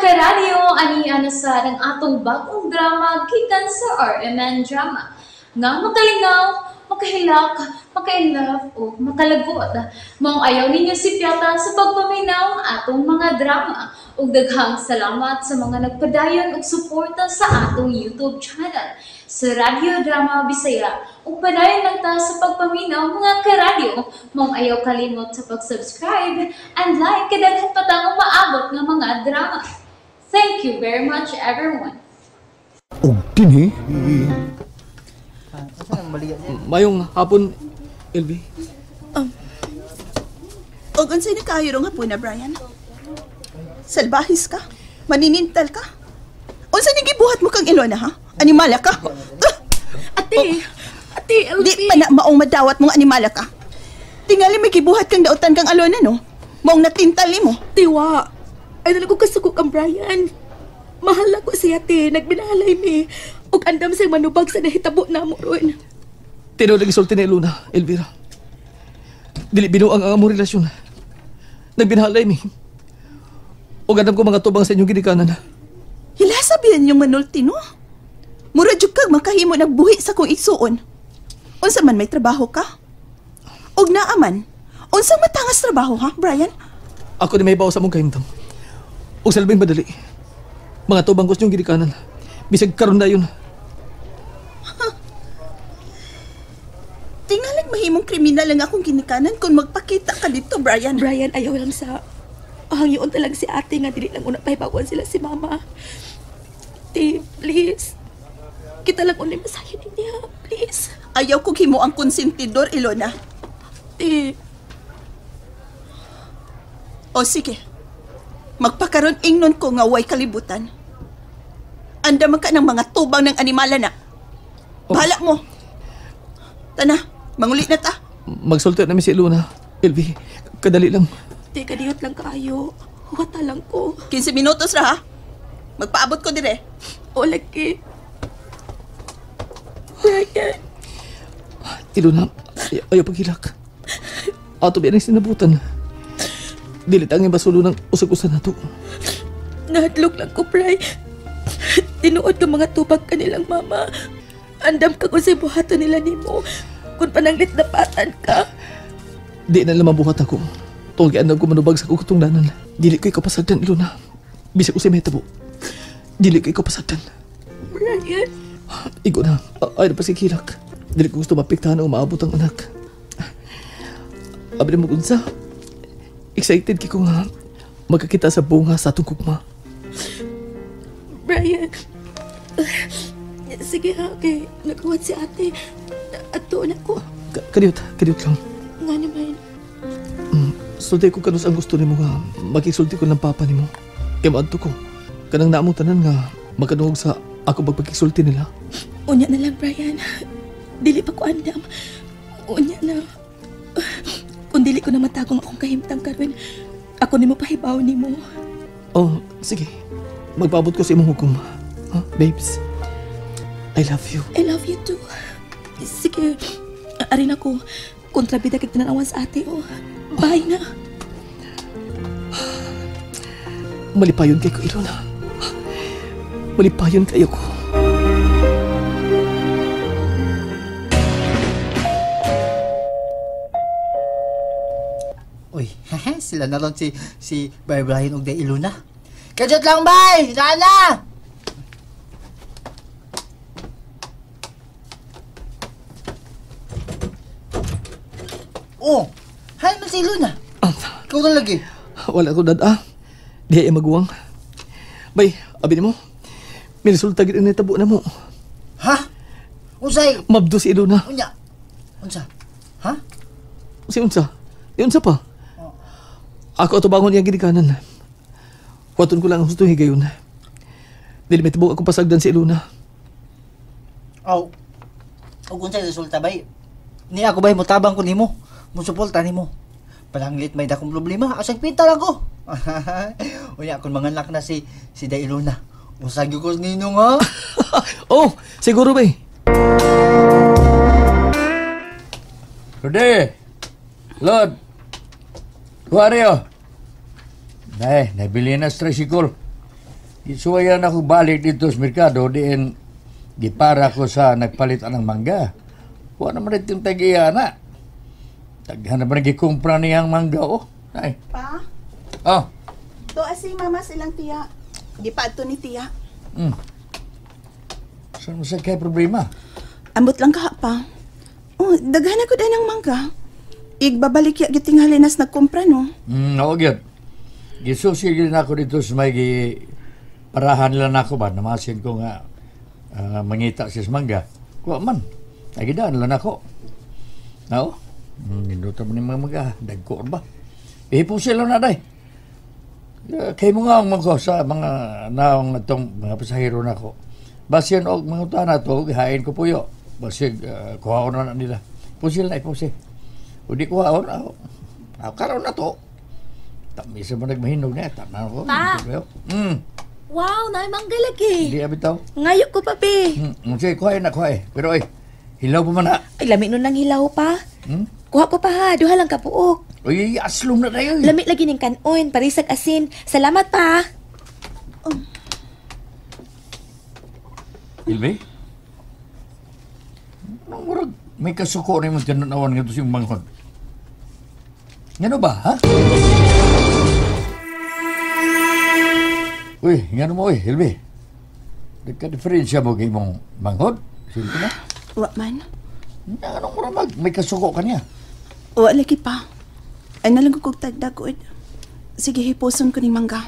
karadyo, ani ana sa ang atong bagong drama gikan sa RMN Drama. Nga makalingaw, makahilak, makainlove o makalagot. Maong ayaw ninyo sipyata sa pagpaminaw atong mga drama. Ug daghang salamat sa mga nagpadayon og suporta sa atong YouTube channel sa Radyo Drama Bisaya. Ug padayon lang ta sa pagpaminaw mga karadyo. Maong ayaw kalimot sa pag-subscribe and like kay daghan pa tang umaabot nga mga drama. Thank you very much, everyone. Og dinhi Mayong hapon, LB. Og unsay nakaayo rong hapon na, Brian? Salbahis ka? Maninintal ka? Unsa ni gibuhat mo kang Ilona, ha? Animala ka? Ate! Oh. Ate, LB! Di pa na maong madawat mong animala ka. Tingali may gibuhat kang dautan kang Alona, no? Maong natintal mo. Tiwa! Ay nalang ko kasuko kang Brian. Mahal ako siya, ate. Nagbinahalay mi. Ug andam siyang manubag sa nahitabo na mo ron. Tinuod ang isulti ni Ilona, Elvira. Dili binuang ang among relasyon. Nagbinahalay mi. Ug andam ko mga tubang sa inyong ginikanan. Hila sabihan yung manulti, no? Mura jud kag makahimo nagbuhi sa kong igsuon. Unsa man may trabaho ka? Og naaman, unsa matangas trabaho, ha, Brian? Ako ni may bawo sa among kahimtang. Ug sa labing madali, mga tubang ko sa inyong ginikanan. Bisag karon dayon. Tingalag mahimong kriminal ang akong ginikanan kung magpakita ka dito, Brian. Brian, ayaw lang sa... Hangyoon talaga si ate nga dili lang una pahibawan sila si mama. Ate, please. Kita lang unay masahin niya. Please. Ayaw kong himo ang konsentidor, Ilona. Ate. O sige. Magpakaroon ingnon ko nga way kalibutan. Andaman ka ng mga tubang ng animala na. Bahala mo. Tana, manguli na ta. Magsulti na mi si Ilona, LB. Kadali lang. Te, kadiyot lang kaayo. Huwata lang ko. 15 minutos ra, ha? Magpaabot ko dire. O, lagi. Brian. Ilona, ayaw paghilak. Ato biya ng sinabutan. Dili tanging basulo ng usag-usa na to. Nahadlok lang ko, Bri. Tinuod ka mga tubag kanilang mama. Andam ka kung sa'y buhaton nila nimo. Kung pananglit napatan ka. Di na lang mabuhat ako. Tungkol andam ko manubag sa kukutungdanan. Dili ko ikaw pasagdan, Ilona. Bisag ko si Metabo. Dili ko ikaw pasagdan. Brian. Igo na. Ay na pa si Kilak. Dili ko gusto mapiktahan o maabot ang anak. Abi na mo kunsa. Excited kiko nga magkakita sa bunga sa atong kugma. Brian. Sige ha, okay. Nagkuhat si ate. Ato na ko. Kadiyot, kadiyot lang. Nga naman. Sulti ko kanus ang gusto nimo nga makisulti ko ng papa nimo. Kay maadto ko. Kanang naamong tanan nga makadungog sa ako pagpakisulti nila. Unya na lang, Brian. Dili pa ko andam. Unya na. Kung dili ko na matagong akong kahimtang karon, ako nimo pahibaw nimo. Oh, sige. Magpaabot ko sa imong hukom. Huh, babes? I love you. I love you too. Sige, arin ako. Kontrabida kag tinanawan sa ate, oh. Bye na. Malipayon kay ko, Ilona. Malipayon kayo ko. Uy, sila na ron si Bay Brian ug Day Ilona. Kajot lang, bay! Nana! Oh, hay man si Ilona. Ikaw na lagi. Wala ko dad, ah. Di ay maguwang. Bay, abi nimo. May resulta gid ang nitabo na mo. Ha? Unsay? Mabdo si Ilona. Unya. Unsa? Ha? Si unsa? Di unsa pa? Oh. Ako ato bangon iyang ginikanan. Kuwaton ko lang ang hustong higayon. Dili may tibok akong pasagdan si Ilona. Aw. Og unsay resulta bay? Ni ako bay motabang ko nimo. Musuporta nimo. Pananglit may dakong problema. Asang pinta lang ko. Unya kun manganak na si Day Ilona. Usag ko ninong ha. Oh, siguro bay. Rudy. Lord. Who are you? Nay, nabili na sa tricycle. Gisuwayan ako balik dito sa merkado diin gipara ko sa nagpalit anang mangga. Wa naman itong tag-iya na. Taghan naman nagikumpra niyang mangga oh. Ay. Pa? Oh. To asi mama silang tiya. Di pa ato ni tiya. Saan mo sa kay problema? Ambot lang ka pa. Oh, daghan ako din ang mangga. Igbabalik ya gitinghali nas nagkumpra no. Oo gyud. Gisusi gyud ako dito sa may parahan nila nako ba namasin ko nga mangita si mangga. Kuha man. Nagidaan lang ako. Nao? Ninduta mo ni mga mangga. Dagko ba? Ihipusil lang na day. Kay mo nga ang mga sa mga naong itong mga pasahero na ako. Basin og mga utana to, hain ko puyo. Basig, kuhaon na nila. Pusil na, ipusil. O di kuhaon, ako. Karoon na to. Tamisa mo nagmahinog na. Tama ko. Pa! Wow, naay mangga lagi. Hindi abitaw. Ngayo ko pa, be. Sige, kuhain na, kuhain. Pero ay, hilaw pa man na. Ay, lami nun ng hilaw pa. Kuha ko pa ha, duha lang kabuok. Uy, aslom na tayo. Lami lagi ning kanon, parisag asin. Salamat pa. Oh. Ilbe? Murag, may kasuko na yung tinanawan nga ito siyang manghod. Ngano ba, ha? Uy, ngano mo, uy, Ilbe? Nagka-diferensya mo kay mong manghod? Sino na? Wa man. Anong murag, may kasuko ka niya? Wa lagi pa. Ay nalang ko kog tagdagod. Sige, hipuson ko ni mangga.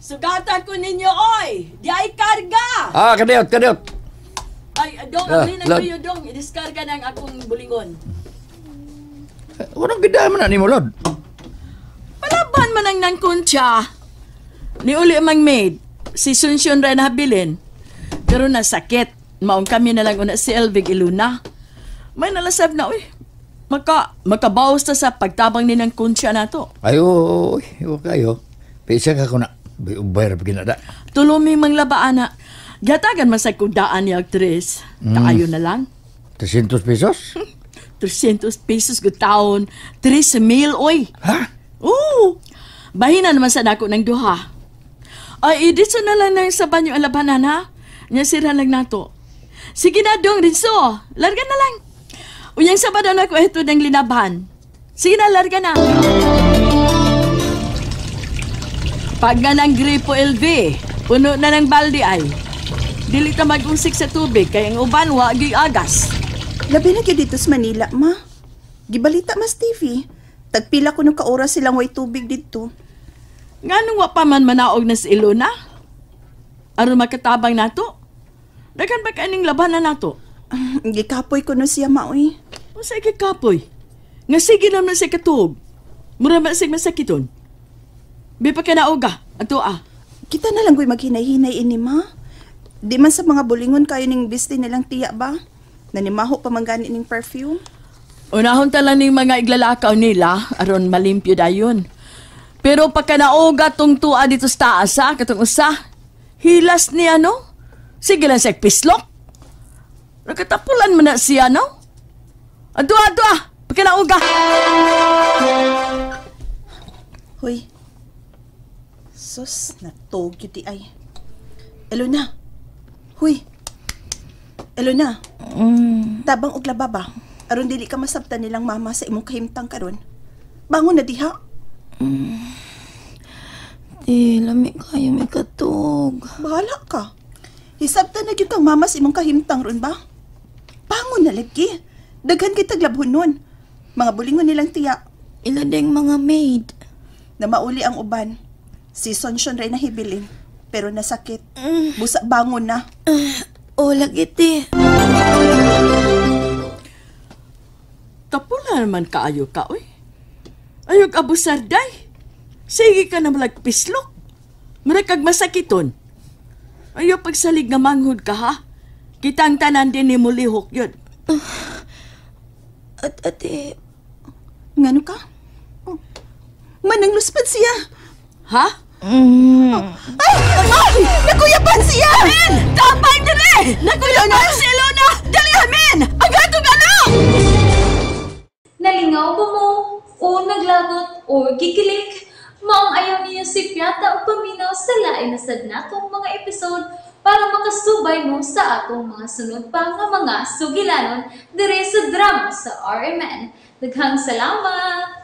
Sugatan ko ninyo, oy! Di ay karga! Ah, kadiyot, kadiyot! Ay, dong, ang linang kayo, dong. I-diskarga na ang akong bulingon. Unang gidaan man na ni mo, Lord. Palaban man ang nangkuntya. Ni uli mang maid. Si Sunsyun rin nabilin. Pero nasakit. Maong kami na lang una si Elvig Iluna. May nalasab na, uy. Makabawas ta sa pagtabang ni ng kuntya na to. Ay, oo, kayo. Pisa ka ko na. Bayar pa ginada. Tulumi mang labaan na. Gatagan man sa kudaan ni actress. Kaayo na lang. 300 pesos? 300 pesos gutaon. 3 mil, oy. Ha? Oo. Bahina naman sa dako ng duha. Ay, dito na lang na sa banyo ang labanan, ha? Nya sira lang nato. Sige na, dong, rinso. Larga na lang. Unyang sabado na ko ito ng linaban. Sige na, larga na. Pag nga ng gripo LV, puno na ng balde ay. Dili ta mag-usik sa tubig, kaya ang uban wa agas. Labi na gyud dito sa Manila, ma. Gibalita mas TV. Tagpila ko nung kaoras silang way tubig dito. Nganong wa pa man manaog na si Ilona? Aron makatabang nato? Daghan ba kaning labanan nato? Gikapoy ko no siya, maoy. Unsa gikapoy? Nga sige naman siya katuog. Mura man siya masakiton. Bi pa ka naoga, ato ah. Kita na lang ko'y maghinay-hinay ini, ma. Di man sa mga bulingon kayo ning biste nilang tiya ba? Nanimaho pa man gani ning perfume. Unahon ta lang ning mga iglalakaw nila aron malimpyo dayon. Pero pagka naoga tong tua dito sa taas, ha, katong usa, hilas niya, no? Sige lang siya pislok. Nakatapulan man na siya, no? Adua, adua! Pagka naoga! Hoy. Sus, natog yun di ay. Elona. Huy. Elona. Tabang og laba ba? Aron dili ka masabtan nilang mama sa imong kahimtang karon. Bangon na diha. Di, lami kayo may katog. Bahala ka. Hisabtan na gyud kang mama sa imong kahimtang ron ba? Bangon na lagi. Daghan kay taglabhon nun. Mga bulingon nilang tiya. Ila ding mga maid. Na mauli ang uban. Si Sonson rin nahibilin, pero nasakit. Busa bangon na. Oh, lagi ti. Tapula naman kaayo ka, oy. Ayog abusar, day. Sige ka na malagpislok. Marakag masakiton. Ayaw pagsalig nga manghod ka, ha? Kitang tanan din ni mulihok yun. At ate... Ngano ka? Oh. Manangluspad siya. Ha? Ay! Ay! Nakuyapan siya! Amin! Tapay dire! Nakuyapan si Luna! Dali, Amin! Ang gatong anak! o gikilig? Maong ayaw niyo si Piata o paminaw sa lain na sad natong mga episode para makasubay mo sa atong mga sunod pa nga mga sugilanon dire sa drama sa RMN. Daghang salamat!